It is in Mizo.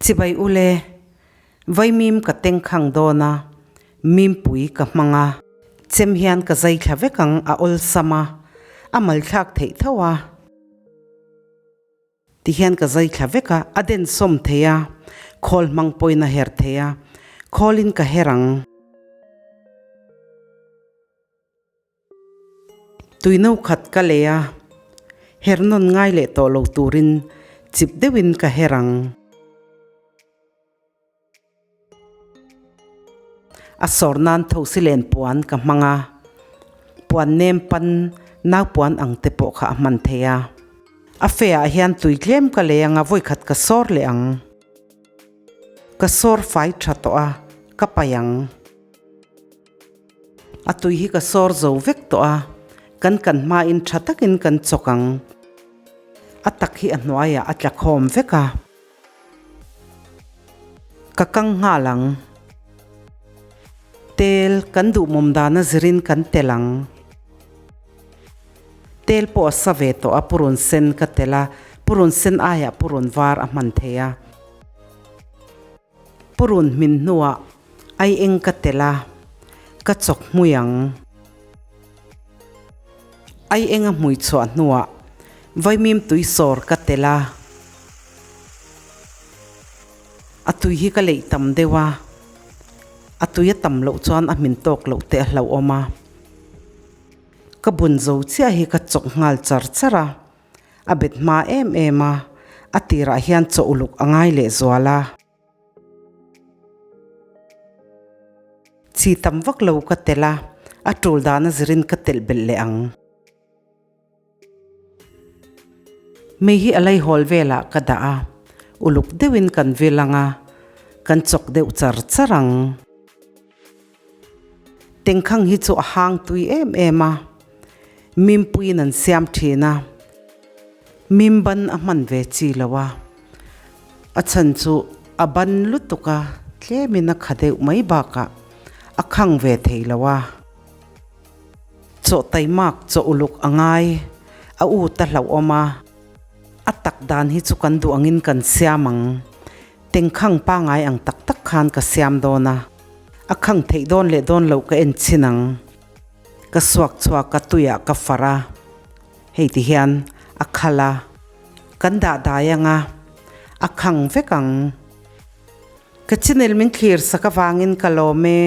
Chibai ule, vaimim ka tengkhang dawn a, mimpui ka hmang a. Chem hian ka zai thla vek ang a awlsam a, a malthlak theih tho a. Ti hian ka zai thla vek a, a den sawm thei a, khawl hmang pawhin a her thei a, khawlin ka her ang. Tui no khat ka lei a, her nawn ngai leh tawh lo turin chip deuhin ka her ang. A sawr nan thosi len puan ka hmang a, puan nem pan nau puan ang te pawh kha a hman thei a. A fe ah hian tui tlem ka lei anga vawikhat ka sawr leh ang. Ka sawr fai tha tawh a, ka paih ang. A tui hi ka sawr zo vek tawh a, kan kan hmain tha takin kan chawk ang. A tak hi a hnuaiah a tla khawm vek a. Ka kang nghal ang. Tel kan duhmawm dana zirin kan tel ang. Tel pawh a sa ve tawh a, purun sen ka tel a, purun sen aiah purun var a hman thei a. Purun hmin hnuah ai eng ka tel a, ka chawk hmui ang. Ai eng a hmui chhuah hnuah vaimim tui sawr ka tel a. A tui hi ka leih tam deuh a, a tui a tam loh chuan a hmin tawk loh te a hlauhawm a. Ka bun zo chiah hi ka chawk nghal char char a. A bet hma em em a, a tirah hian chaw uluk a ngai leh zual a. Chi tam vak lo ka telh a, a tul dan a zirin ka telh belh leh ang. Mei hi a laihawl velah ka dah a, uluk deuhin kan vil ang a, kan chawk deuh char char ang. Tengkhang hi chu a hang tui em em a, mimpuiin an siam thin a, mim ban a hman ve chi lo a, a chhan chu a ban lutuk a, tlemin a kha deuh mai bakah a khang ve thei lo a. Chaw taimak chaw uluk a ngai, a ut a hlauhawm a, a tak dan hi chu kan duh angin kan siam ang. Tengkhang pangai ang tak tak khan ka siam dawn a, a khang theih dawn leh dawn loh ka en chhin ang. Ka suak chhuak a tuiah ka far a, hei ti hian a khal a, kan dah dai ang a, a khang vek ang. Ka channel min thlir sak avangin ka lawm e.